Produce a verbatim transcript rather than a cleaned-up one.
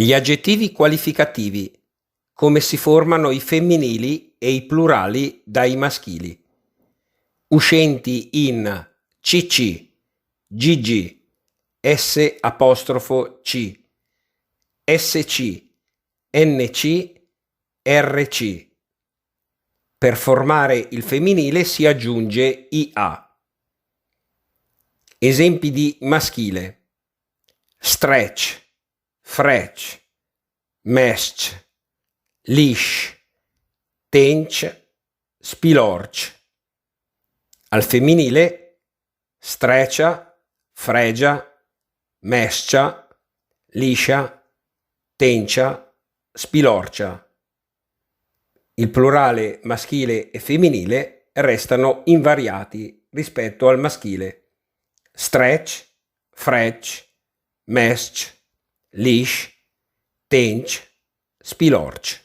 Gli aggettivi qualificativi, come si formano i femminili e i plurali dai maschili. Uscenti in C C, G G, S apostrofo C, S C, N C, R C. Per formare il femminile si aggiunge I A. Esempi di maschile: strèch, frèch, mèsch, lisc, ténc, spilòrc. Al femminile: strècia, frègia, mèscia, liscia, téncia, spilòrcia. Il plurale maschile e femminile restano invariati rispetto al maschile: strèch, frèch, mèsc, lisc, ténc, spilòrc.